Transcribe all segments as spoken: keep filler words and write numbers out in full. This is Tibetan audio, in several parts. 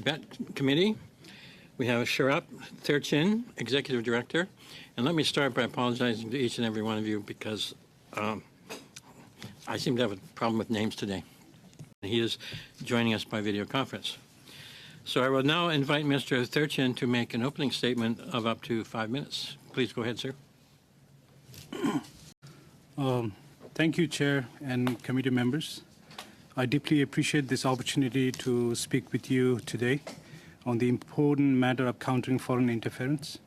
Tibet Committee. We have Sherab Therchin, Executive Director. And let me start by apologizing to each and every one of you because um, I seem to have a problem with names today. He is joining us by video conference. So I will now invite Mister Therchin to make an opening statement of up to five minutes. Please go ahead, sir. Um, thank you, Chair and committee members. I deeply appreciate this opportunity to speak with you today on the important matter of countering foreign interference.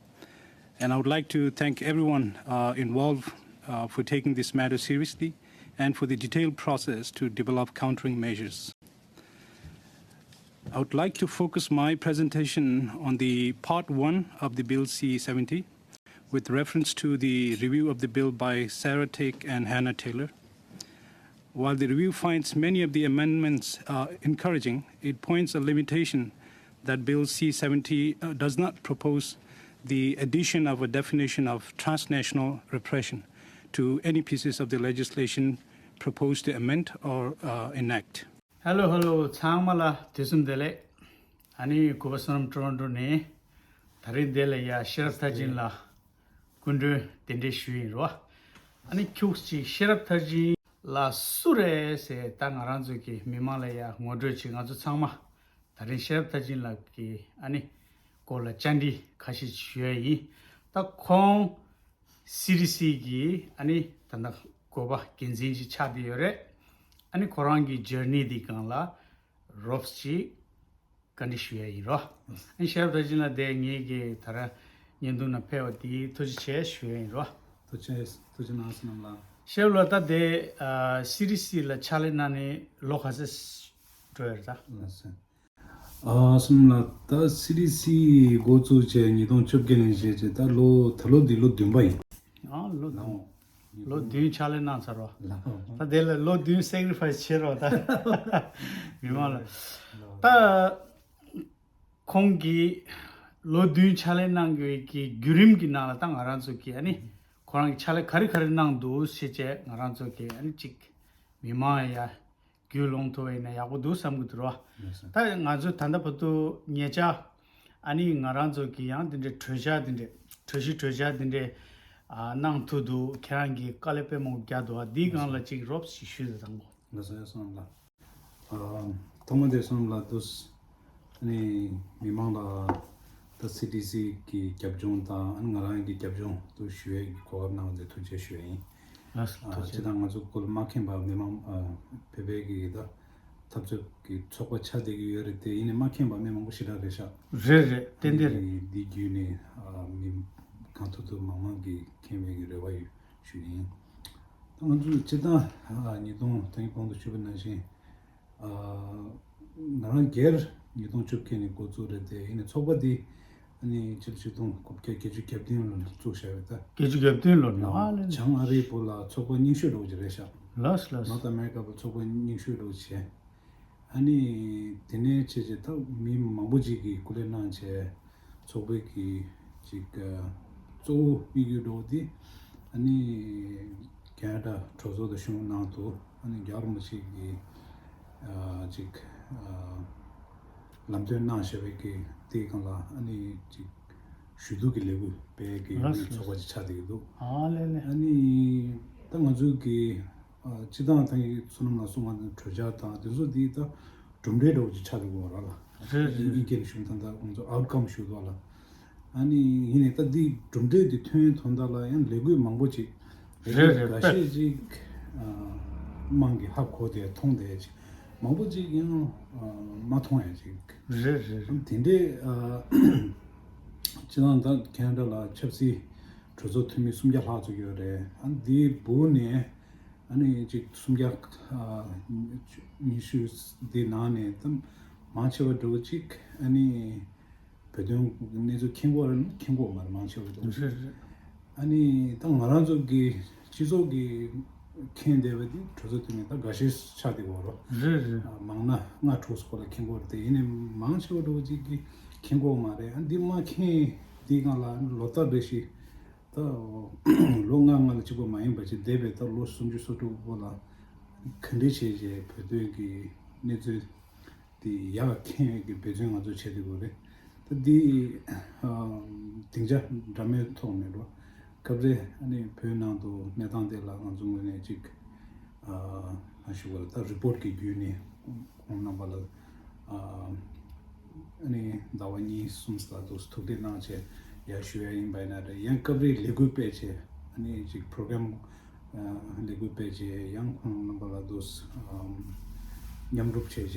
And I would like to thank everyone uh, involved uh, for taking this matter seriously and for the detailed process to develop countering measures. I would like to focus my presentation on the part one of the Bill C seventy, with reference to the review of the bill by Sarah Tighe and Hannah Taylor. While the review finds many of the amendments uh, encouraging, it points a limitation that Bill C seventy uh, does not propose the addition of a definition of transnational repression to any pieces of the legislation proposed to amend or uh, enact. Hello, hello. ཚང་མ་ལ་དུས་གསུམ་བདེ་ལེགས། ཨ་ནི་གུས་པ་བསོད་ནམས་ཊོ་རོན་ཊོ་ནས་ད་རིང་འདི་ལ་ཡ་ཤེས་རབ་མཐར་ཕྱིན་ལ་སྐུ་མགྲོན་གདན་འདྲེན་ཞུས་ཡིན་རོ། ཨ་ནི་ཁྱུག་ཅིག་ཤེས་རབ་མཐར་ཕྱིན་ལ་སུ་རེད་ཟེར་ད་ང་རང་ཚོ་གི་མི་མང་ལ་ཡ་ངོ་སྤྲོད་ཅིག་ང་ཚོ་ཚང་མ་ད་རིང་ཤེས་རབ་མཐར་ཕྱིན་ལགས་ཀྱི་ཨ་ནི་སྐོར་ལ་བཅར་འདྲི་ཁ་ཤས་ཅིག་ཞུ་ཡ་ཡིན། ད་ཁོང་སི་ཌི་སི་གི་ཨ་ནི་ད་ལྟ་འགོ་པ་འགན་འཛིན་ཅིག་ཆགས་བསྡད་ཡོད་རེད། ཨ་ནི་ཁོ་རང་གི་ཇར་ནི་འདི་སྒང་ལ་རོབ་ཅིག་བཀའ་འདྲི་ཞུ་ཡ་ཡིན་རོ། ཨ་ནི་ཤེས་རབ་མཐར་ཕྱིན་ལགས་དེ་ངེད་ཀྱི་ད་ར་བརྙན་ཐུང་ནང་ཕེབས་པ་དེ་ཐུགས་རྗེ་ཆེ་ཞུ་ཡ་ཡིན་རོ། ཐུགས་རྗེ་ཆེ། ཐུགས་རྗེ་གནང་སོ་ནམ་ལགས། ཤེས་རབ་ལགས་ད་དེ་སི་ཌི་སི་ལ་ཕྱག་ལས་གནང་ནས་ལོ་ག་ཚོད་འགྲོ་ཡ་རེད་ད། ལགས་སོ། ཨ་སོ་ནམ་ལགས་ད་སི་ཌི་སི་འགོ་བཙུགས་བྱས་ཉིས་སྟོང་བཅོ་བརྒྱད་ནས་བྱས་བྱས་ད་ལོ་ད་ལོ་འདི་ལོ་བདུན་པ་ཡིན། ཨ་ལོ་བདུན། ལོ་བདུན་ཕྱག་ལས་གནང་ཚར་བ། ད་དེ་ལ་ལོ་བདུན་སེག་རི་ཕ་ཡི་བྱེད་རོགས་ད། མི་མང་ལ། ད་ཁོང་གིས་ལོ་བདུན་ཕྱག་ལས་གནང་དགོས་ཀྱི་བརྒྱུད་རིམ་གྱི་ནང་ལ་ད་ང་རང་ཚོ་གིས་ཨ་ནི་ཁོ་རང་གིས་ཕྱག་ལས་ག་རེ་ག་རེ་གནང་འདུག་ཞེས་བྱས་ང་རང་ཚོ་གིས་ཨ་ནི་གཅིག་མི་མང་ཡ། རྒྱུས་ལོན་ཐུབ་པ་ཡིན་ན་ཡག་པོ་འདུག་བསམ་གྱི་འདུག་རོ། ད་ང་ཚོས་ད་ལྟ་བར་དུ་ཉེ་ཆར་ཨ་ནི་ང་རང་ཚོ་གི་ཡང་དེ་འདྲའི་གྲོས་འཆར་དེ་འདྲའི་གྲོས་གཞི་གྲོས་འཆར་དེ་འདྲའི་ཨ་གནང་ཐུབ་འདུག་ཁྱེད་རང་གིས་དཀའ་ལས་དཔེ་མང་པོ་བརྒྱབ་འདུག་འདིའི་སྒང་ལ་ཅིག་རོབ་ཅིག་ཞུས་ཏེ་དང་པོ། ལགས་སོ་ཡ་སོ་ནམ་ལགས། ཐོག་མ་དེ་སོ་ནམ་ལགས་འདུག་ཨ་ནི་མི་མང་ལ་ད་སི་ཌི་སི་གི་རྒྱབ་ལྗོངས་དང་ཨ་ནི་ང་རང་གི་རྒྱབ་ལྗོངས་དུ་ཞུ་ཡས་ཀྱི་གོ་སྐབས་གནང་བ་དེ་ཐུགས་རྗེ་ཆེ་ཞུ་ཡས་ཡིན། ལགས་སོ་ཨ་ཐུགས་རྗེ་ཆེ། ད་ང་ཚོ་སྐོར་མ་མཁྱེན་པ་མི་མང་ཨ་བོད་པའི་གི་ད་འཐབ་རྩོད་ཀྱི་ཚོགས་པ་ཆགས་བསྡད་ཀྱི་ཡོད་རེད་དེ་ཡིན་ནའི་མ་མཁྱེན་པ་མི་མང་པོ་ཞེ་དྲག་རེད་ཤག་རེད་རེད་ཏན་ཏན་རེད། འདི་བརྒྱུད་ནས་ཨ་མི་གང་ཐུབ་ཐུབ་མང་མང་གི་མཁྱེན་པའི་གི་རེ་བ་ཡོད་ཞུ་ཡིན། ད་ང་ཚོ་སྤྱིར་བཏང་ཨ་ཉིས་སྟོང་ད་གིན་གོང་དུ་ཞུས་པ་ནང་བཞིན། ང་རང་སྒེར་ཉིས་སྟོང་བཅོ་བརྒྱད་ནས་འགོ་བཙུགས་རེད་དེ་ཡིན་ནའི་ཚོགས་པ་འདི་ཨ་ནི་ཕྱི་ལོ་ཆིག་སྟོང་དགུ་བརྒྱ་བརྒྱད་ཅུ་གྱ་བདུན་ལོ་ནས་བཙུགས་བཞག་ཡོད་ད། བརྒྱད་ཅུ་གྱ་བདུན་ལོ་ནས་ཨ་ལེ་ལེ། བྱང་ཨ་རིའི་བར་ལ་ཚོགས་པ་རྙིང་ཤོས་འདྲ་བོ་ཅིག་རེད་ཤག་ལགས་ལགས། ནོར་ཐི་ཨ་མེ་རི་ཀ་བར་ཚོགས་པ་རྙིང་ཤོས་འདྲ་བོ་བྱས། ཨ་ནི་དེ་ནས་བྱས་བྱས་ད་མི་མང་པོ་ཅིག་གིས་སྐུ་ལས་གནང་བྱས། ཚོགས་པའི་གི་ཅིག་གཙོ་བོ་དམིགས་ཡུལ་འདྲ་བོ་འདི་ཨ་ནི་ཁེ་ན་ཌ་གྲོས་ཚོགས་དང་གཞུང་ནང་དུ་ཨ་ནི་རྒྱལ་བ་རིན་པོ་ཆེ་གི་ཨ་ཅིག་ཨ་ལམ་སྟོན་གནང་བཞག་པའི་གི་དེའི་སྒང་ལ་ཨ་ནི་ཅིག་ཞུ་གཏུག་གི་ལས་འགུལ་སྤེལ་གི་ཡོད་པའི་ཚོགས་པ་ཅིག་ཆགས་བསྡད་ཀྱི་འདུག་ཨ་ལེ་ལེ། ཨ་ནི་ད་ང་ཚོའི་གི་ཨ་སྤྱིར་བཏང་ད་ངས་བསོད་ནམས་ལགས་གསུངས་པ་ནང་གྲོས་འཆར་དང་དེ་ཚོ་འདི་ད་གྲུབ་འབྲས་འདྲ་བོ་ཅིག་ཆགས་འདུག་གོ་ར་ལ། རེད་རེད། དབྱིན་སྐད་ནས་ཞུ་ན་ད་ལྟ་ང་ཚོ་ཨའུ་ཊི་ཀམ་ཞུ་འདུག་ལ། ཨ་ནི་ཡིན་ནའི་ད་འདི་གྲུབ་འབྲས་འདི་ཐོན་དོན་དག་ལ་ཡང་ལས་འགུལ་མང་པོ་ཅིག་རེད་རེད། འགའ་ཤས་ཅིག་ཨ་དམངས་ཀྱིས་ཧ་གོ་བསྡད་མཐོང་བསྡད་ཅིག་མང་པོ་ཅིག་ཡང་ཨ་མ་མཐོང་ཡ་ཅིག་རེད་རེད། ཨ་དེ་འདྲའི་ཨ་སྤྱིར་བཏང་ད་ཁེ་ན་ཌ་ལ་ཆབ་སྲིད་གྲོས་ཚོགས་འཐུས་མི་སུམ་བརྒྱ་ལྷག་ཙམ་ཡོད་རེད། ཨ་འདིའི་སྦུག་ནས་ཨ་ནི་ཅིག་སུམ་བརྒྱ་ཉི་ཤུ་འདི་ནང་ནས་ད་མང་ཆེ་བ་འདྲ་བོ་ཅིག་ཨ་ནི་བོད་དོན་གནས་ཚུལ་མཁྱེན་གྱི་ཡོད་རེད་མཁྱེན་གྱི་ཡོད་མ་རེད། མང་ཆེ་བ་འདྲ་བོ་ཅིག་རེད་རེད། ཨ་ནི་ད་ང་རང་ཚོ་གི་སྤྱི་ཚོགས་ཀྱི་མཁྱེན་བསྡད་པ་འདི་གྲོས་ཚོགས་འཐུས་མི་ད་འགའ་ཤས་ཆགས་བསྡད་ཀྱི་ཡོད་རེད། རེད་རེད། མང་ན་ལྔ་དྲུག་སྐོར་ལ་མཁྱེན་གྱི་ཡོད་རེད་དེ་ཡིན་ནའི་མང་ཆེ་བ་འདྲ་བོ་ཅིག་གིས་མཁྱེན་གྱི་ཡོད་མ་རེད། ཨ་འདི་མ་མཁྱེན་འདིའི་སྒང་ལ་ལོ་ལྟར་རེ་བཞིན། ད་ལོ་ལྔ་ལྔ་ལ་གཅིག་པ་མ་ཡིན་པ་ཅིག་འདས་པའི་ད་ལོ་སུམ་ཅུ་སོ་དྲུག་པོ་ལ་ག་འདྲ་བྱས་བྱས་བོད་དོན་གྱི་གནས་ཚུལ་ དེ་ཡག་མཁན་གྱི་འབད་བརྩོན་ང་ཚོས་བྱེད་དགོས་རེད། ད་འདི་ཨ་སྡིངས་ཆ་འདྲ་མིན་ཐོག་ནས་འགྲོ། སྐབས་རེ་ཨ་ནི་བོད་ནང་དུ་གནས་སྟངས་དེ་ལ་ང་ཚོ་ངོས་ནས་ཅིག་ཨ་ཞུ་བ་ལ་ད་རི་པོར་ཊི་གི་བརྒྱུད་ནས་ཁོང་རྣམ་པ་ལ་ཨ་ཨ་ནི་ཟླ་བ་གཉིས་གསུམ་ཙམ་དུ་ཐུགས་འདེད་གནང་བྱས་ཡར་ཞུ་ཡ་ཡིན་པ་ཡིན་ན་རེད། ཡང་སྐབས་རེ་ལས་འགུལ་སྤེལ་བྱས་ཨ་ནི་ཅིག་པོ་རོ་གྷ་རམ་ལས་འགུལ་སྤེལ་བྱས་ཡང་ཁོང་རྣམ་པ་ལ་དུ་མཉམ་རུབ་བྱས་བྱས་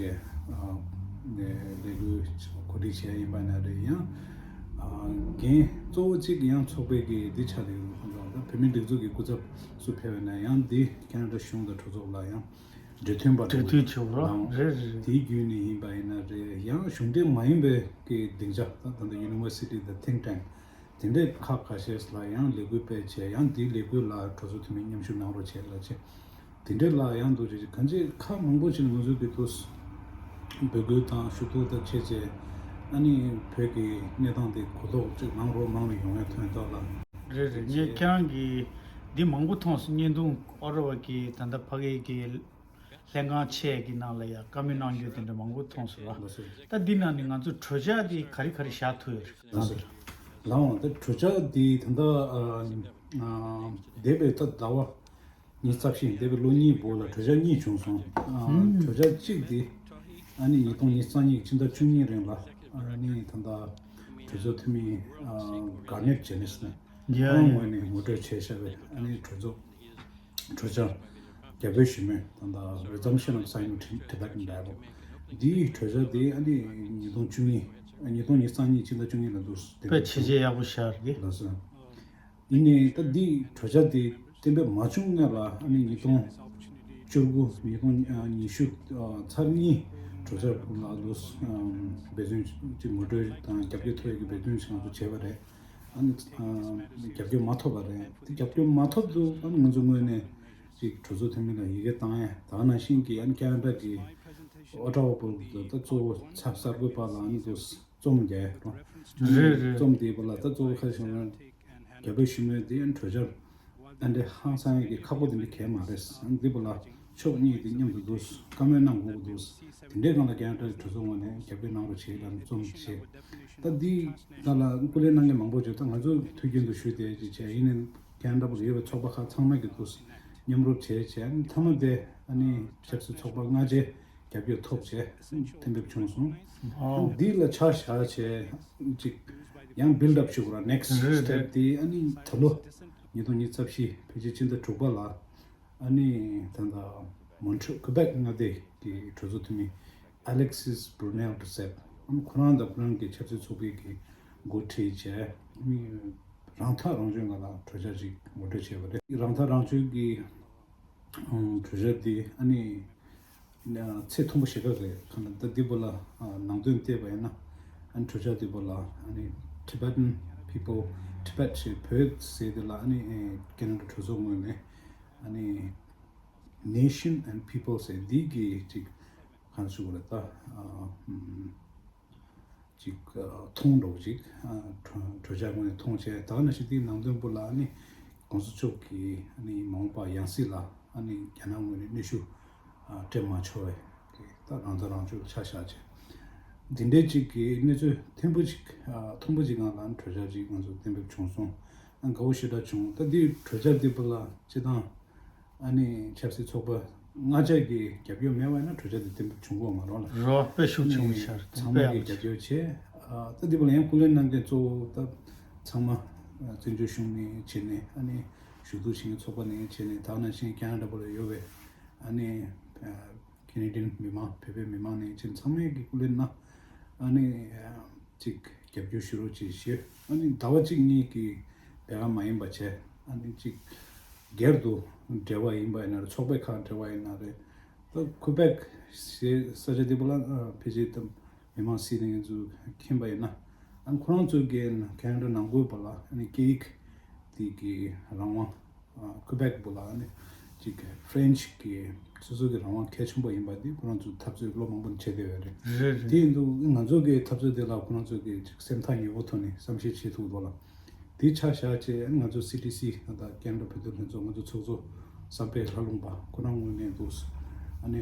ལས་འགུལ་གོ་སྒྲིག་བྱས་ཡིན་པ་ན་རེད། ཡང་འགན་གཙོ་བོ་གཅིག་ཡང་ཚོགས་པའི་གི་འདི་ཆ་རེད། ད་བོད་མིའི་སྒྲིག་འཛུགས་ཀྱི་སྐུ་ཚབ་སུ་ཕེབས་པ་ན་ཡང་འདི་ཁེ་ན་ཌ་གཞུང་དང་གྲོས་ཚོགས་ལ་ཡང་འབྲེལ་མཐུན་པ་འབྲེལ་མཐུན་བྱེད་དགོས་ར། རེད་རེད་རེད། དེའི་བརྒྱུད་ནས་ཡིན་པ་ཡིན་ན་རེད། ཡང་གཞུང་འབྲེལ་མ་ཡིན་པའི་གི་སྡིངས་ཆ་ད་ད་ལྟ་ཡུ་ནི་ཝར་སི་ཊི་དང་ཐིང་ཊེང་དེ་འདྲའི་ཁག་ཁ་ཤས་ལ་ཡང་ལས་འགུལ་སྤེལ་བྱས་ཡང་དེའི་ལས་འགུལ་ལ་གྲོས་ཚོགས་འཐུས་མི་མཉམ་ཞུགས་གནང་རོགས་བྱས་ལ་བྱས་དེ་འདྲའི་ལ་ཡང་འདུག་བྱས་གང་ཅི་ཁག་མང་པོ་ཅིག་ང་ཚོའི་གི་དུས་འབོད་སྐུལ་དང་ཞུ་གཏུག་དང་བྱས་བྱས་ཨ་ནི་བོད་ཀྱི་གནས་སྟངས་དེ་གོ་རྟོགས་ཅིག་གནང་རོགས་གནང་བའི་ཡོང་ཡ་ཐོན་ཐོག་ལ། རེད་རེད། ངས་ཁྱེད་རང་གི་འདི་མང་པོ་མཐོང་སོང་། བརྙན་ཐུང་ཨོ་རོ་བ་གི་ད་ལྟ་ཕ་གི་གི་ལྷན་ཁང་ཆེ་གི་ནང་ལ་ཡ་བཀའ་མོལ་གནང་རྒྱུ་དེ་འདྲ་མང་པོ་མཐོང་སོང་ལ། ལགས་སོ། ད་འདི་ནང་ནས་ང་ཚོ་གྲོས་འཆར་དེ་ག་རེ་ག་རེ་བཞག་ཐུབ་ཡོད་རེད། ལགས་སོ། ལགས་འོང་། ད་གྲོས་འཆར་དེ་ད་ལྟ་ཨ་ཨ་འདས་པའི་ད་ཟླ་བ་ཉི་ཤུ་རྩ་བཞི་འདས་པའི་ལོ་གཉིས་པོ་ལ་གྲོས་འཆར་གཉིས་བྱུང་སོང་། ཨ་ཧུམ། གྲོས་འཆར་གཅིག་དེ་ཨ་ནི་ཉིས་སྟོང་ཉི་ཤུ་རྩ་གཉིས་ཕྱི་ཟླ་བཅུ་གཉིས་རིང་ལ་ཨ་ནི་ད་ལྟ་གྲོས་ཚོགས་འཐུས་མི་ཨ་གར་ནེཊ་ཇེ་ནིས་ནས་ཡ་ཁོང་ཡ་ངོས་ནས་ངོ་སྤྲོད་བྱས་བཞག་པའི་ཨ་ནི་གྲོས་ཚོགས་གྲོས་འཆར་རྒྱ་བོད་ཞི་མོལ་ད་ལྟ་Resumption of Sino-Tibetan Dialogue འདིའི་གྲོས་འཆར་དེ་ཨ་ནི་ཉིས་སྟོང་བཅུ་གཉིས་ཉིས་སྟོང་ཉི་ཤུ་རྩ་གཉིས་ཕྱི་ཟླ་བཅུ་གཉིས་ལ་འདུག་དཔེ་བྱས་རྗེས་ཡག་པོ་ཤར་གི། ལགས་སོ། ཡིན་ནའི་ད་འདི་གྲོས་འཆར་དེ་གཏན་འབེབས་མ་བྱུང་སྔོན་ལ་ཨ་ནི་ཉིས་སྟོང་བཅུ་དགུ་ཉིས་སྟོང་ཉི་ཤུ་ཚར་གཉིས་གྲོས་འཆར་ལ་འདུག་འབད་བརྩོན་ཅིག་ངོ་སྤྲོད་དང་རྒྱབ་སྐྱོར་ཐོབ་ཡག་གི་འབད་བརྩོན་ཞིག་ང་ཚོ་བྱས་པ་རེད། ཨ་ནི་རྒྱབ་སྐྱོར་མ་ཐོབ་པ་རེད། དེ་རྒྱབ་སྐྱོར་མ་ཐོབ་དུས་ཨ་ནི་ང་ཚོ་ངོས་ནས་ཅིག་གྲོས་ཚོགས་འཐུས་མི་ལ་ཡི་གེ་བཏང་ཡ་ད་ག་ནང་བཞིན་གྱི་ཨ་ནི་ཁེ་ན་ཌ་གི་ཨོ་ཊ་ཝ་པོ་ད་གཙོ་བོ་ཚབ་གསར་འགོད་པ་ལ་ཨ་ནི་འདུག་རྩོམ་རྒྱག་རོགས། རེད་རེད། རྩོམ་དེའི་བར་ལ་ད་གཙོ་བོ་ཁ་ཤས་ལ་རྒྱ་བོད་ཞི་མོལ་དེ་ཡང་གྲོས་འཆར་ཨ་འདྲ་ཧང་སང་ཡག་གི་ཁག་པོ་དེ་འདྲ་གས་མ་རེད། འདི་བར་ལ་ཕྱོགས་གཉིས་དེ་མཉམ་དུ་འདུག་བཀའ་མོལ་གནང་དགོས་ཀྱི་འདུག་དེ་འདྲའི་སྒང་ལ་ཁེ་ན་ཌ་གྲོས་ཚོགས་ངོས་ནས་རྒྱབ་སྐྱོར་གནང་རོགས་བྱེད་ལབ་ནས་རྩོམ་བྱས། ད་འདི་ད་ལ་སྐུ་ལས་གནང་མཁན་མང་པོ་བྱས། ད་ང་ཚོ་དུས་རྒྱུན་དུ་ཞུས་དེ་ཅིག་བྱས་ཡིན་ནའི་ཁེ་ན་ཌ་བར་ཡོད་པའི་ཚོགས་པ་ཁག་ཚང་མ་གི་འདུག་མཉམ་རུབ་བྱས་བྱས་མཐའ་མ་དེ་ཨ་ནི་ཆབ་སྲིད་ཚོགས་པ་ལྔ་བཅས་རྒྱབ་སྐྱོར་ཐོབ་བྱས་གཏན་འབེབས་བྱུང་སོང་། ཨོ། འདི་ལ་ཆ་བཞག་བྱས་ཅིག་ཡང་བིལ་ཌི་ཨབ་ཞུ་དགོས་ར། ནེག་སི་ཊི་སི་ཊེབ་དེ་ཨ་ནི་ད་ལོ་ཉིས་སྟོང་ཉི་ཤུ་རྩ་བཞི་ཕལ་ཆེར་ཕྱི་ཟླ་དྲུག་པ་ལ་ཨ་ནི་ད་ལྟ་མོན་ཊི་རི་ཨོལ་ཀུ་བེག་མངའ་སྡེ་གི་གྲོས་ཚོགས་འཐུས་མི་ཨ་ལེག་སིས་བྷུ་རུ་ནེལ་ཏུ་སེབ་ཨ་ནི་ཁོ་རང་དང་ཁོ་རང་གི་ཆབ་སྲིད་ཚོགས་པའི་གི་འགོ་ཁྲིད་བྱས་ཨ་ནི་རང་ཐག་རང་གཅོད་ངང་ལ་གྲོས་འཆར་ཅིག་ངོ་སྤྲོད་བྱས་པ་རེད། རང་ཐག་རང་གཅོད་ཀྱི་གྲོས་འཆར་འདི་ཨ་ནི་ཚད་མཐོན་པོ་ཞེ་དྲག་རེད། གང་ལྟར་ད་འདི་བོ་ལ་ནང་དོན་བལྟས་པ་ཡིན་ན་ཨ་ནི་གྲོས་འཆར་འདི་བོ་ལ་ཨ་ནི་Tibetan people Tibet ཞེས་བོད་ཟེར་དེ་ལ་ཨ་ནི་ཁེ་ན་ཌ་གྲོས་ཚོགས་ངོས་ནས་ཨ་ནི་Nation and People ཟེར་འདི་གི་ཅིག་གང་ཞུ་དགོས་རེད་ད། ཅིག་མཐོང་འགྲོ་ཅིག་གྲོས་འཆར་ངོས་ནས་མཐོང་བྱས། ད་ག་ནང་བཞིན་དེའི་ནང་དོན་པོ་ལ་ནི་གོང་ས་མཆོག་གིས་ནི་མ་འོངས་པ་ཡང་སྲིད་ལ་ནི་རྒྱ་ནག་ངོས་ནས་གནོན་ཤུགས་སྤྲད་མ་ཆོག་པའི་ད་རང་ཐག་རང་གཅོད་ཆ་བཞག་བྱས། འདི་འདྲའི་ཅིག་གི་གནས་ཚུལ་ཐེར་འབུམ་ཅིག་མཐོན་པོ་ཅིག་ངང་ལ་གྲོས་འཆར་ཅིག་ང་ཚོ་གཏན་འབེབས་བྱུང་སོང་། དགའ་བོ་ཞེ་དྲག་བྱུང་། ད་འདིའི་གྲོས་འཆར་འདི་པོ་ལ་སྤྱི་བཏང་ཨ་ནི་ཆབ་སྲིད་ཚོགས་པ་ལྔ་ཆ་གི་རྒྱབ་སྐྱོར་མེད་པ་ཡིན་ན་གྲོས་འཆར་དེ་གཏན་འབེབས་བྱུང་གི་མ་རེད་ལ། རོ་དཔེ་ཤུགས་ཆེན་པོ་ཤར། ཚང་མ་གི་རྒྱབ་སྐྱོར་བྱས། ཨ་ད་འདི་པོ་ལ་ཡང་སྐུ་ལས་གནང་མཁན་གཙོ་བོ་ད་ཚང་མ་བཙན་བྱོལ་གཞུང་ནས་བྱས་ནས་ཨ་ནི་ཞུ་གཏུག་བྱེད་མཁན་ཚོགས་པ་ནས་བྱས་ནས་ད་ག་ནང་བཞིན་ཁེ་ན་ཌ་པོ་ལ་ཡོད་པའི་ཨ་ནི་ཁེ་ནེ་ཌི་ཡན་མི་མང་བོད་པའི་མི་མང་ནས་བྱས་ཚང་མས་ཀྱི་སྐུ་ལས་གནང་། ཨ་ནི་ཅིག་རྒྱབ་སྐྱོར་ཞུ་རོགས་བྱེད་ཞེས་ཨ་ནི་ཟླ་བ་གཅིག་གཉིས་ཀྱི་བེ་ག་མ་ཡིན་པ་བྱས། ཨ་ནི་ཅིག་སྒེར་དུ་འབྲེལ་བ་ཡིན་པ་ཡིན་ན་རེད། ཚོགས་པའི་ཁག་འབྲེལ་བ་ཡིན་ན་རེད། ད་ཁུ་བེག་ཞེས་ས་ཆ་འདི་པོ་ལ་ཕལ་ཆེར་ད་མི་མང་སྲིད་དོན་ཚོ་མཁྱེན་པ་ཡིན་ན་ཨ་ནི་ཁོ་རང་ཚོ་གི་ཁེ་ན་ཌ་ནང་ཁུལ་པ་ལ་ཨ་ནི་སྐད་ཡིག་དེ་གི་རང་དབང་ཁུ་བེག་པོ་ལ་ཨ་ནི་ཅིག་ཕ་རེན་ཆི་གི་སོ་སོ་གི་རང་དབང་གལ་ཆེན་པོ་ཡིན་པ་འདི་ཁོ་རང་ཚོའི་འཐབ་རྩོད་ལོ་མང་པོ་ནས་བྱས་བསྡད་ཡོད་རེད། རེད་རེད། དེ་ཡིན་དུས་ང་ཚོ་གི་འཐབ་རྩོད་དེ་ལ་ཁོ་རང་ཚོ་གི་ཅིག་སེམས་ཐག་ཉེ་བོ་ཐོག་ནས་བསམ་ཤེས་བྱེད་ཐུབ་འདུག་ལ། དེ་ཆ་བཞག་བྱས་ང་ཚོ་སི་ཊི་སི་དང་ཁེ་ན་ཌ་བོད་དོན་ལྷན་ཚོགས་ང་ཚོ་ཚོགས་གཙོ་བསམ་འཕེལ་ལྷ་ལུང་པ་ཁོ་རང་ངོས་ནས་འདུག་ཨ་ནི་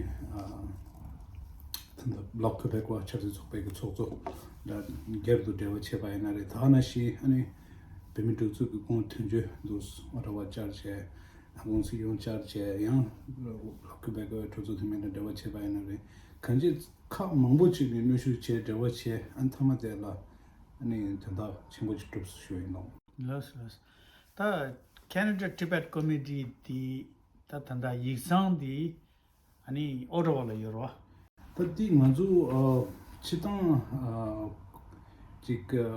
ད་ ད་ལོ་ཁུ་བེག་བ་ཆབ་སྲིད་ཚོགས་པའི་གི་ཚོགས་གཙོ་འདྲ་སྒེར་དུ་འབྲེལ་བ་བྱས་པ་ཡིན་ན་རེད། ད་ནང་བཞིན་ཨ་ནི་བོད་མི་སྒྲིག་འཛུགས་ཀྱི་སྐུ་ངོ་དོན་གཅོད་འདུག་ཨོ་ཊ་ཝ་བཅར་བྱས། ཨ་ཁུ་སྲིད་སྐྱོང་བཅར་བྱས། ཡང་ལོ་ཁུ་བེག་བ་གྲོས་ཚོགས་འཐུས་མི་དང་འབྲེལ་བ་བྱས་པ་ཡིན་ན་རེད། གང་ཅི་ཁག་མང་པོ་ཅིག་ནས་གནོན་ཤུགས་བྱས། འབྲེལ་བ་བྱས། ཨ་ནི་མཐའ་མ་དེ་ལ་ཨ་ནི་དོན་དག་ཆེན་པོ་ཅིག་གྲུབ་སོང་ཞུ་ཡིན་ནོ། ལགས་སོ་ལགས་སོ། ད་Canada Tibet Committee དེ་ད་ད་ལྟ་ཡིག་ཚང་དེ་ཨ་ནི་ཨོ་ཊ་ཝ་ལ་ཡོད་རེད་བ། ད་དེ་ང་ཚོ་ཨ་སྤྱི་བཏང་ཨ་ཅིག་ཨ་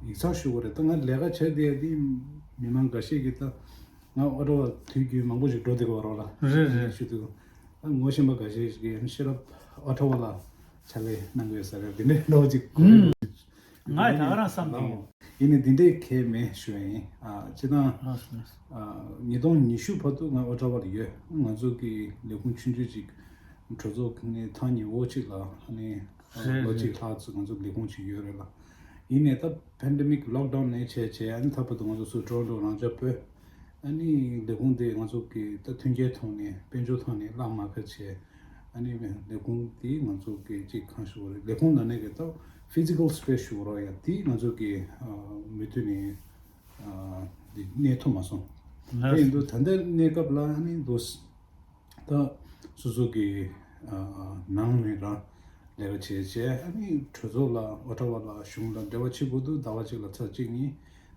ཡིག་ཚང་ཞུ་དགོས་རེད། ད་ང་ལས་ཀ་བྱས་བསྡད་དེ་མི་མང་འགའ་ཤས་ཀྱིས་ད་ང་ཨོ་ཊ་ཝ་དུས་རྒྱུན་མང་པོ་ཞིག་འགྲོ་བསྡད་ཀྱི་ཡོད་རེད་བ་ལ། རེད་རེད། ཞུ་དུས་ད་ངོ་ཤེས་པ་འགའ་ཤས་ཤིག་གིས་ཤེས་རབ་ཨོ་ཊ་ཝ་ལ་ཕྱག་ལས་གནང་གི་ཡོད་ས་རེད། དེ་འདྲའི་ལོ་ཅིག་གོ་ཡོད། ང་ད་ག་རང་བསམ་གྱི་ཡོད། ཡིན་ནའི་འདི་འདྲའི་གལ་མེད་ཞུ་ཡ་ཡིན། ཨ་སྤྱི་བཏང་ལགས་སོ་ལགས་སོ། ཨ་ཉིས་སྟོང་ཉི་ཤུ་བར་དུ་ང་ཨོ་ཊ་ཝ་ལ་ཡོད། ང་ཚོ་གི་ལས་ཁུངས་ཆུང་ཆུང་ཅིག་གྲོས་ཚོགས་ནས་ཐག་ཉེ་བོ་ཅིག་ལ་ཨ་ནི་ཨ་རེད་ལོ་རེད། གཅིག་ལྷག་ཙམ་ང་ཚོ་ལས་ཁུངས་ཅིག་ཡོད་རེད་ལ། ཡིན་ནའི་ད་པེན་ཌེ་མིག་ལོག་ཌའུན་ནས་བྱས་བྱས་ཨ་ནི་ད་བར་དུ་ང་ཚོ་སུ་ཊོ་རོན་ཊོ་རང་འཇགས་སྤོས། ཨ་ནི་ལས་ཁུངས་དེ་ང་ཚོ་གི་ད་མཐུན་རྐྱེན་ཐོག་ནས་དཔལ་འབྱོར་ཐོག་ནས་གླ་མ་ཁ་བྱས། ཨ་ནི་ལས་ཁུངས་དེ་ང་ཚོ་གི་ཅིག་གང་ཞུ་བ་རེད། ལས་ཁུངས་ནང་ནས་གི་ད་ཕི་ཛི་ཀལ་སི་པེ་སི་ཞུ་བ་རེད་ཡ། དེ་ང་ཚོ་གི་ཨ་མུ་མཐུད་ནས་ཨ་འདི་གནས་ཐུབ་མ་སོང་། དེ་ཡིན་དུས་ད་ལྟའི་གནས་སྐབས་ལ་ཨ་ནི་འདུག་ད་སོ་སོ་གི་ཨ་ནང་ནས་རང་ལས་ཀ་བྱས་བྱས། ཨ་ནི་གྲོས་ཚོགས་ལ་ཨོ་ཊ་ཝ་ལ་གཞུང་ལ་འབྲེལ་བ་བྱེད་དགོས་འདུག་ཟླ་བ་གཅིག་ལ་ཚར་གཅིག་གཉིས་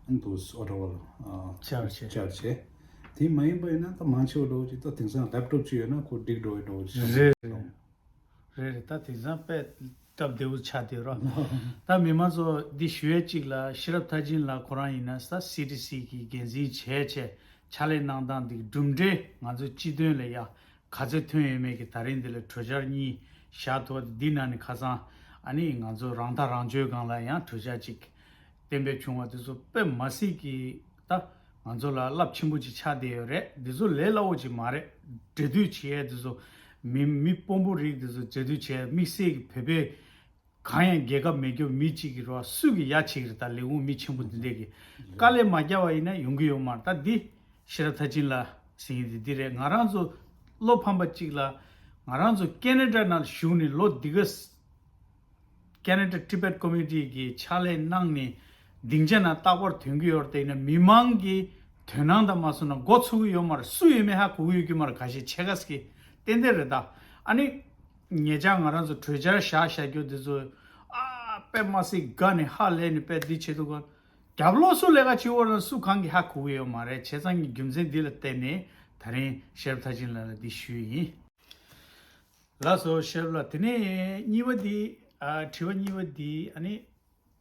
ཨ་ནི་འདུག་ཨོ་ཊ་ཝ་ལ་ཨ་བཅར་བྱས། བཅར་བྱས། དེ་མ་ཡིན་པ་ཡིན་ན་ད་མང་ཆེ་བ་འདྲ་བོ་ཅིག་ད་དེང་སང་ལེབ་ཊོབ་ཅིག་ཡོད་ན་ཁོ་འགྲིག་འགྲོ་བའི་འདྲ་བོ་ཅིག་རེད་རེད། རེད་རེད། ད་དེང་སང་དཔེ་སྟབས་བདེ་བོ་ཆགས་བསྡད་རོགས། ད་མི་མང་ཚོ་འདི་ཞུ་ཡས་གཅིག་ལ་ཤེས་རབ་མཐར་ཕྱིན་ལགས་ཁོ་རང་ཡིན་ན་ས་སི་ཊི་སི་གི་འགན་འཛིན་བྱས་བྱས་ཕྱག་ལས་གནང་སྟངས་འདི་གྲུབ་འབྲས་ང་ཚོ་སྤྱི་དོན་ལ་ཡ་ག་ཚོད་ཐོན་ཡོད་མེད་ཀྱི་ད་རིང་འདི་ལ་གྲོས་འཆར་གཉིས་བཞག་ཐུབ་པ་དེ་འདི་ནང་ནས་ཁ་སང་ཨ་ནི་ང་ཚོ་རང་ཐག་རང་གཅོད་སྒང་ལ་ཡང་གྲོས་འཆར་གཅིག་གཏན་འབེབས་བྱུང་བ་དེ་ཚོ་དཔེ་མ་སྲིད་ཀྱི་ད་ང་ཚོ་ལ་རླབས་ཆེན་པོ་ཅིག་ཆགས་བསྡད་ཡོད་རེད། འདི་ཚོ་ལས་སླ་བོ་ཅིག་མ་རེད། འབྲེལ་མཐུད་བྱེད་ཡས་འདི་ཚོ་མི་མི་དཔོན་པོ་རིགས་འདི་ཚོ་འབྲེལ་མཐུད་བྱེད་ཡས། དམིགས་བསལ་གྱི་བོད་པའི་གང་ཡང་རྒྱལ་ཁབ་མེད་རྒྱུ་མི་གཅིག་གི་རོགས་སུ་གི་ཡ་གཅིག་རེད། ད་ལས་ཁུངས་མི་ཆེན་པོ་འདི་འདྲས་ཀྱི་དཀའ་ལས་མ་རྒྱག་པ་ཡིན་ན་ཡོང་གི་ཡོད་མ་རེད། ད་འདི་ཤེས་རབ་མཐར་ཕྱིན་ལགས་ཟེར་མཁན་དེ་འདི་རེད། ང་རང་ཚོ་བློ་ཕམ་པ་གཅིག་ལ་ང་རང་ཚོ་ཁེ་ན་ཌ་ནང་བཞུགས་ནས་ལོ་འདི་ག་ཁེ་ན་ཌ་ཊི་བེཊ་ཀོ་མི་ཊི་གི་ཕྱག་ལས་གནང་ནས་སྡིངས་ཆ་ནང་རྟག་པར་ཐོན་གྱི་ཡོད་རེད། དེ་ཡིན་ན་མི་མང་གི་དོན་སྣང་དང་མ་སོང་ན་མགོ་ཚོས་ཀྱི་ཡོད་མ་རེད། སུ་ཡོད་མེད་ཧ་གོ་གི་ཡོད་ཀྱི་མ་རེད། ཁ་ཤས་ཕྱེད་ཀ་ཟིག་གིས་ཏན་ཏན་རེད་ད། ཨ་ནི་ཉེ་ཆར་ང་རང་ཚོ་གྲོས་འཆར་བཞག་བཞག་རྒྱུ་འདི་ཚོ་ཨ་དཔེ་མ་སྲིད་དགའ་ནས་ཧ་ལས་ནས་དཔེ་འདི་བྱེད་འདུག་ག་རྒྱབ་ལོགས་སུ་ལས་ཀ་བྱེད་འོར་ན་སུ་གང་གི་ཧ་གོ་གི་ཡོད་མ་རེད། བྱས་ཙང་གི་རྒྱུ་མཚན་འདི་ལ་བརྟེན་ནས་ད་རིང་ཤེས་རབ་མཐར་ཕྱིན་ལགས་ལ་འདི་ཞུས་ཡིན། ལགས་སོ་ཤེས་རབ་ལགས། དེ་ནས་གཉིས་པ་འདི་ཨ་དྲི་བ་གཉིས་པ་འདི་ཨ་ནི་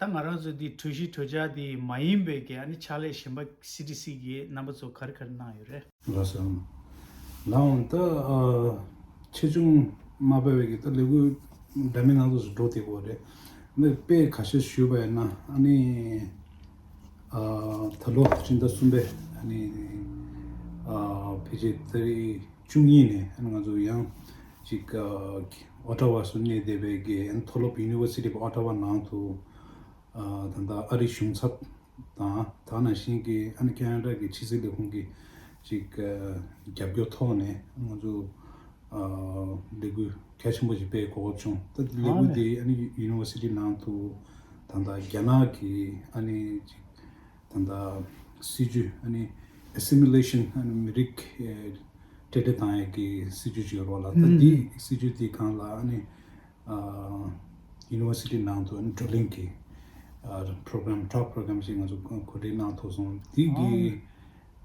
ད་ང་རང་ཚོ་འདི་གྲོས་གཞི་གྲོས་འཆར་འདི་མ་ཡིན་པའི་གི་ཨ་ནི་ཕྱག་ལས་གཞན་པ་སི་ཊི་སི་གི་རྣམ་པ་ཚོ་ག་རེ་ག་རེ་གནང་ཡོད་རེད། ལགས་སོ། ལགས་འོང་ད་ཨ་ཆེ་ཆུང་མ་སྤེལ་བའི་གི་ད་ལས་འགུལ་འདྲ་མིན་སྣ་ཚོགས་སུ་འགྲོ་བསྡད་ཀྱི་ཡོད་རེད། འདི་དཔེ་ཁ་ཤས་ཞུས་པ་ཡིན་ན་ཨ་ནི་ཨ་ད་ལོ་སྤྱི་ཟླ་གསུམ་པའི་ཨ་ནི་ཨ་ཕལ་ཆེར་ཏ་རིག་བཅུ་གཉིས་ནས་ཨ་ནི་ང་ཚོ་ཡང་ཅིག་ཨ་ཨོ་ཊ་ཝ་སུ་གནས་བསྡད་པའི་གི་ཨ་ནི་མཐོ་སློབ་University of Ottawa ནང་དུ་ཨ་ད་ལྟ་ཨ་རིའི་གཞུང་ཚབ་དང་ད་ནང་བཞིན་གྱི་ཨ་ནི་ཁེ་ན་ཌ་གི་ཕྱི་སྲིད་ལས་ཁུངས་ཀྱི་ཅིག་ཨ་རྒྱབ་སྐྱོར་ཐོག་ནས་ང་ཚོ་ཨ་ལས་འགུལ་གལ་ཆེན་པོ་ཞིག་སྤེལ་གོ་སྐབས་བྱུང་། ད་ལས་འགུལ་དེ་ཨ་ནི་University ནང་དུ་ད་ལྟ་རྒྱ་ནག་གི་ཨ་ནི་ཅིག་ད་ལྟ་སྲིད་ཇུས་ཨ་ནི་Assimilation ཨ་ནི་མི་རིགས་ཨེ་བཀྲེས་སྤྲོད་བཏང་ཡས་ཀྱི་སྲིད་ཇུས་ཅིག་ཡོད་རེད་བ་ལ། ད་འདི་སྲིད་ཇུས་དེ་སྒང་ལ་ཨ་ནི་ཨ་University ནང་དུ་ཨ་ནི་བགྲོ་གླེང་གི་ཨ་program talk program ཞིག་ང་ཚོ་གོ་སྒྲིག་གནང་ཐུབ་སོང་། འདི་གི་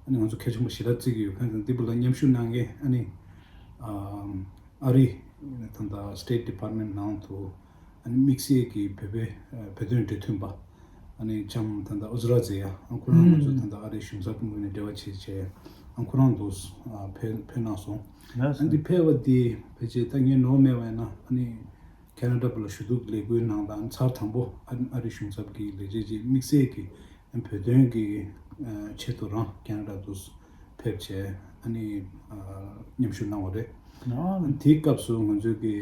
ཨ་ནི་ང་ཚོ་གལ་ཆེན་པོ་ཞེ་དྲག་བརྩི་གི་ཡོད། ཁ་སང་འདི་བུ་ལ་མཉམ་ཞུགས་གནང་མཁན་ཨ་ནི་ཨ་ཨ་རི་ད་ལྟ་State Department ནང་དུ་ཨ་ནི་དམིགས་བསལ་གྱི་བོད་པའི་ཨ་བོད་དོན་འབྲེལ་མཐུད་པ་ཨ་ནི་ལྕམ་ད་ལྟ་ཨུ་ཛི་ར་ཛེ་ཡ་ཨ་ཁོ་རང་ང་ཚོ་ད་ལྟ་ཨ་རིའི་གཞུང་ཚབ་ངོས་ནས་འབྲེལ་བ་བྱེད་བྱས་ཨ་ཁོ་རང་དུ་ཨ་ཕེབས་ཕེབས་གནང་སོང་། ཨ་འདི་ཕེབས་པ་འདི་ཕལ་ཆེར་ད་ངས་ནོར་མེད་པ་ཡིན་ན་ཨ་ནི་ཁེ་ན་ཌ་བ་ལ་ཞུ་གཏུག་ལས་འགུལ་གནང་སྟངས་ཚར་དང་པོ་ཨ་ཨ་རིའི་གཞུང་ཚབ་ཀྱི་ལས་བྱེད་ཅིག་དམིགས་བསལ་གྱི་བོད་དོན་གྱི་ཆེད་དུ་རང་ཁེ་ན་ཌ་དུ་ཕེབས་བྱས་ཨ་ནི་མཉམ་ཞུགས་གནང་བ་རེད། དེའི་སྐབས་སུ་ང་ཚོའི་གི་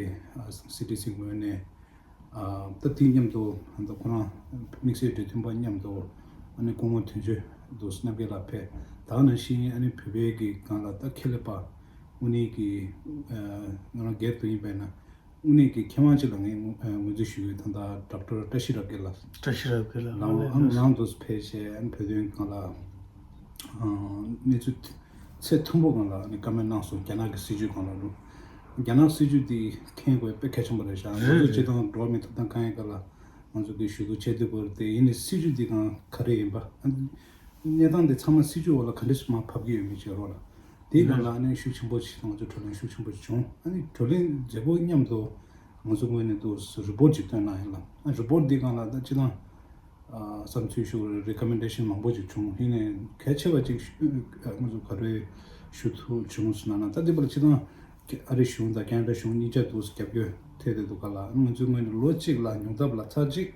སི་ཊི་སི་ངོས་ནས་ད་དེ་མཉམ་དུ་ད་ཁོ་རང་དམིགས་བསལ་འབྲེལ་མཐུད་པ་མཉམ་དུ་ཨ་ནི་སྐུ་ངོ་དོན་གཅོད་དུ་རྣམ་རྒྱལ་ལགས་ཕེབས། ད་ནང་བཞིན་ཨ་ནི་བོད་པའི་གི་སྒང་ལ་ད་ཁེ་ལས་པ་དངོས་གནས་ཀྱི་ང་རང་སྒེར་དུ་ཡིན་པས་ན། དངོས་གནས་ཀྱི་མཁས་དབང་ཅིག་ལ་ངས་ངོ་ཨ་ངོས་འཛིན་ཞུ་གི་ཡོད། ད་ལྟ་ཌོག་ཊར་བཀྲ་ཤིས་རབ་རྒྱས་ལགས། བཀྲ་ཤིས་རབ་རྒྱས་ལགས། ལགས་འོང་། ཨ་ནི་ནང་དུ་ཕེབས་བྱས་ཨ་ནི་བོད་དོན་སྒང་ལ་ཨ་གནས་ཚུལ་ཚད་མཐོན་པོ་སྒང་ལ་ཨ་ནི་བཀའ་མོལ་གནང་སོང་། རྒྱ་ནག་གི་སྲིད་བྱུས་སྒང་ལ་རུ། རྒྱ་ནག་སྲིད་བྱུས་འདི་མཁྱེན་དགོས་དཔེ་གལ་ཆེན་པོ་རེད་ཤག་ང་ཚོ་རེད་སྤྱིར་བཏང་འགྲོ་བ་མིའི་ཐོབ་ཐང་ཁང་ཡིན་ག་ལ་ང་ཚོ་གི་ཞུ་གཏུག་བྱེད་དུས་བར་དེ་ཡིན་ནའི་སྲིད་བྱུས་འདི་གང་ག་རེ་ཡིན་པ། གནས་སྟངས་འདི་ཚང་མ་སྲིད་བྱུས་འོག་ལ་ག་འདྲ་ཞིག་མར་ཕབ་ཀྱི་ཡོད་མེད་ཅིག་རོགས་ལ། དེའི་སྒང་ལ་ཨ་ནི་ཤུགས་ཆེན་པོ་ཞིག་ང་ཚོ་བགྲོ་གླེང་ཤུགས་ཆེན་པོ་ཞིག་བྱུང་། ཨ་ནི་བགྲོ་གླེང་མཛད་སྒོ་མཉམ་དུ་ང་ཚོ་ངོས་ནས་འདུག་རི་པོར་ཊ་ཅིག་བཏོན་གནང་ཡིན་ལ། ཨ་རི་པོར་ཊ་འདི་སྒང་ལ་ད་སྤྱིར་བཏང་ཨ་བསམ་ཚུལ་ཞུ་རེ་ཀོ་མེན་ཌེ་ཤན་མང་པོ་ཅིག་བྱུང་། ཡིན་ནའི་གལ་ཆེ་བ་ཅིག་ང་ཚོ་ག་རེ་ཞུ་ཐུབ་བྱུང་ཟེར་ན་ན། ད་འདི་བར་སྤྱིར་བཏང་ཨ་རི་གཞུང་དང་ཁེ་ན་ཌ་གཞུང་གཉིས་ཆ་འདུག་རྒྱབ་སྐྱོར་ཐེབས་བསྡད་འདུག་ག་ལ། ང་ཚོའི་ངོས་ནས་ལོ་གཅིག་ལ་ཉུང་མཐའ་ལ་ཚར་གཅིག་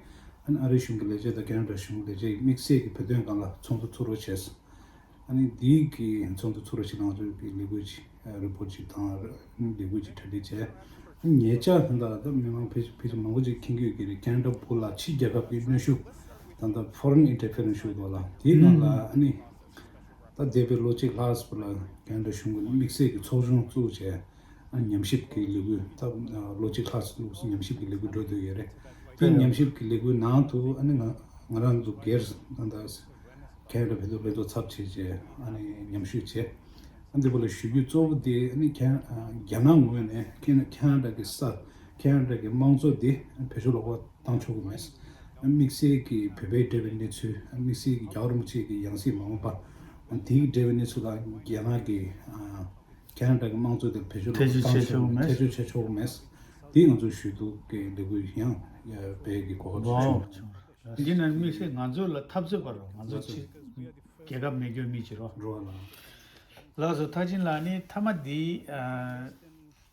ཨ་ནི་ཨ་རི་གཞུང་གི་ལས་བྱེད་དང་ཁེ་ན་ཌ་གཞུང་གི་ལས་བྱེད་དམིགས་བསལ་གྱི་བོད་དོན་སྒང་ལ་ཚོགས་འདུ་ཚུགས་རོགས་བྱས། ཨ་ནི་འདིའི་གི་ཚོགས་འདུ་ཚུགས་རོགས་བྱེད་དང་ང་ཚོའི་གི་ལས་འགུལ་ཅིག་རི་པོར་ཊ་ཅིག་དང་ལས་འགུལ་ཅིག་གྲ་སྒྲིག་བྱས། ཨ་ནི་ཉེ་ཆར་ད་ལྟ་ད་མི་མང་ཕལ་ཕལ་ཆེར་མང་པོ་ཅིག་མཁྱེན་གྱི་ཡོད་ཀྱི་རེད། ཁེ་ན་ཌ་བོད་ལ་ཕྱི་རྒྱལ་ཁབ་ཀྱི་གནོན་ཤུགས་ད་ལྟ་ཕོ་རེན་ཨིན་ཊར་ཕི་རེན་ཤུགས་འདུག་ལ། དེའི་ནང་ལ་ཨ་ནི་ད་འདས་པའི་ལོ་གཅིག་ལྷག་ཙམ་ལ་ཁེ་ན་ཌ་གཞུང་གིས་དམིགས་བསལ་གྱི་ཚོགས་ཆུང་བཙུགས་བྱས། ཨ་ཉམས་ཞིབ་ཀྱི་ལས་འགུལ་ད་ལོ་གཅིག་ལྷག་ཙམ་ལོགས་སུ་ཉམས་ཞིབ་ཀྱི་ལས་འགུལ་འགྲོ་བསྡད་ཡོད་རེད། དེ་ཉམས་ཞིབ་ཀྱི་ལས་འགུལ་ནང་དུ་ཨ་ནི་ང་ང་རང་ཚོ་སྒེར་ད་ལྟ་ཁེ་ན་ཌ་བོད་དོན་ལྷན་ཚོགས་ཚབ་བྱས་བྱས་ཨ་ནི་ཉམས་ཞིབ་བྱས། ཨ་འདི་པོ་ལ་ཞུ་རྒྱུ་གཙོ་བོ་དེ་ཨ་ནི་ཁེ་ཨ་རྒྱ་ནག་ངོས་ནས་ཁེ་ན་ཁེ་ན་ཌ་གི་ས་ཁེ་ན་ཌ་གི་དམངས་གཙོ་དེ་བེད་སྤྱོད་ལོག་པ་བཏང་ཆོག་གི་མེད། དམིགས་བསལ་གྱི་བོད་པའི་འབྲེལ་བའི་གནས་ཚུལ། དམིགས་བསལ་གྱི་རྒྱལ་བ་རིན་པོ་ཆེ་གི་ཡང་སྲིད་མ་འོངས་པ་དེའི་འབྲེལ་བའི་གནས་ཚུལ་ལ་རྒྱ་ནག་གི་ཨ་ཁེ་ན་ཌ་གི་དམངས་གཙོ་དེ་བེད་སྤྱོད་ཐེ་ལོག་བཅུག་བཏང་བྱས་ཆོག་ཆོག་མེད། ཐེ་བྱུས་བྱས་ཆོག་མེད། དེ་ང་ཚོ་ཞུ་གཏུག་གི་ལས་འགུལ་ཡང་སྤེལ་གྱི་གོ་སྐབས་བྱུང་། འདི་ནི་དམིགས་བསལ་ང་ཚོ་ལ་འཐབ་རྩོད་པ་རོ། ང་ཚོ་ཕྱི་རྒྱལ་ཁབ་མེད་རྒྱུ་མི་ཅི་རོ། རོ་ལ། ལགས་སོ། ཐར་ཅིན་ལགས་ནི་མཐའ་མ་འདི་ཨ་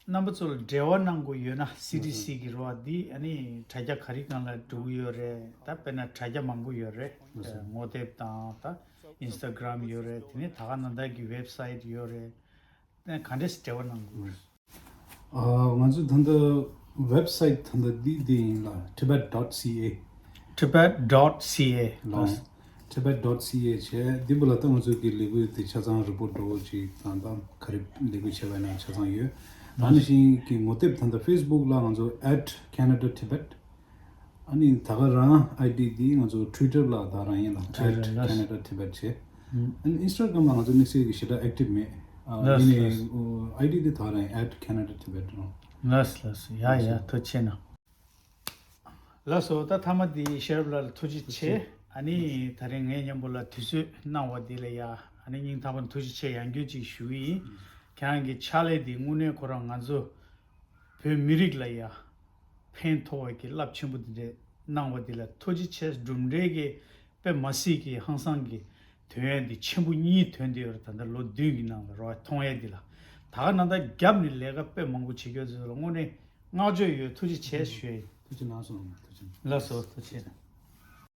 རྣམ་པ་ཚོ་ལ་འབྲེལ་བ་གནང་དགོས་ཡོད་ན་སི་ཊི་སི་གི་རོ་འདི་ཨ་ནི་དྲ་རྒྱ་ག་རེ་སྒང་ལ་འགྲོ་གི་ཡོད་རེད། ད་དཔེར་ན་དྲ་རྒྱ་མང་པོ་ཡོད་རེད། ངོ་དེབ་དང་ད་ཨིན་སི་ཊ་གྷི་རམ་ཡོད་རེད། དེ་ནས་ད་ག་ནང་བཞིན་གྱི་ཝེབ་སའིཊ་ཡོད་རེད། ག་འདྲས་སེ་འབྲེལ་བ་གནང་དགོས། ཨ་ང་ཚོ་ད་ལྟ་ཝེབ་སའིཊ་ད་ལྟ་འདི་འདི་ཡིན་ལ། tibet dot ca། tibet dot ca། ལགས། tibet dot ca བྱས། འདི་པོ་ལ་ད་ང་ཚོ་གི་ལས་འགུལ་དེ་ཆ་ཚང་རི་པོར་ཊ་འདྲ་བོ་ཅིག་དང་ད་ག་རེ་ལས་འགུལ་བྱས་པ་ཡིན་ན་ཆ་ཚང་ཡོད། ད་ནང་བཞིན་གྱི་ངོ་དེབ་ད་ལྟ་ཕེ་སི་བུག་ལ་ང་ཚོ at Canada Tibet། ཨ་ནི་ད་ག་རང་ཨའི་ཌི་འདི་ང་ཚོ་ཊུའི་ཊར་ལ་ད་རང་ཡིན་ལ། Twitter at ལ། Canada Tibet བྱས། ཨ་ནི་ཨིན་སི་ཊ་གྷི་རམ་ལ་ང་ཚོ་དམིགས་བསལ་གྱི་ཞེ་དྲག་ཨེག་ཊིབ་མེད། ཨ་ལགས་ཡིན་ནའི་ལགས། ཨའི་ཌི་འདི་ད་རང་at Canada Tibet རང་། ལགས་ལགས། ཡ་ཡ། ཐུགས་རྗེ་ཆེ་གནང་། ལགས་སོ། ད་མཐའ་མ་འདི་ཤེས་རབ་ལགས་ལ་ཐུགས་རྗེ་ཆེ། ཨ་ནི་ད་རིང་ངའི་མཉམ་པོ་ལ་དུས་ཚོད་གནང་བ་འདི་ལ་ཡ་ཨ་ནི་སྙིང་ཐག་པ་ནས་ཐུགས་རྗེ་ཆེ་ཡང་བསྐྱར་ཅིག་ཞུ་གི་ཡིན། ཁྱེད་རང་གི་ཕྱག་ལས་འདི་དངོས་གནས་ཁོ་རང་ང་ཚོ་བོད་མི་རིགས་ལ་ཡ་ཕན་ཐོགས་པའི་གི་རླབས་ཆེན་པོ་འདི་འདྲས་གནང་བ་འདི་ལ་ཐུགས་རྗེ་ཆེ། གྲུབ་འབྲས་ཀྱི་དཔེ་མ་སྲིད་ཀྱི་ཧང་སང་གི་དོན་ཡོད་འདི་ཆེན་པོ་གཉིས་ཐོན་བསྡད་ཡོད་རེད། ད་ལྟ་ལོ་བདུན་གྱི་ནང་ལ་རོ་མཐོང་ཡས་འདི་ལ། ད་ག་ནང་ད་རྒྱབ་ནས་ལས་ཀ་དཔེ་མང་པོ་བྱེད་རྒྱུ་ཚོ་ལ་དངོས་གནས་བསྔགས་བརྗོད་ཡོད། ཐུགས་རྗེ་ཆེ་ཞུ་ཡས་ཡིན། ཐུགས་རྗེ་གནང་སོང་། ཐུགས་རྗེ་གནང་། ལགས་སོ། ཐུགས་རྗེ་གནང་།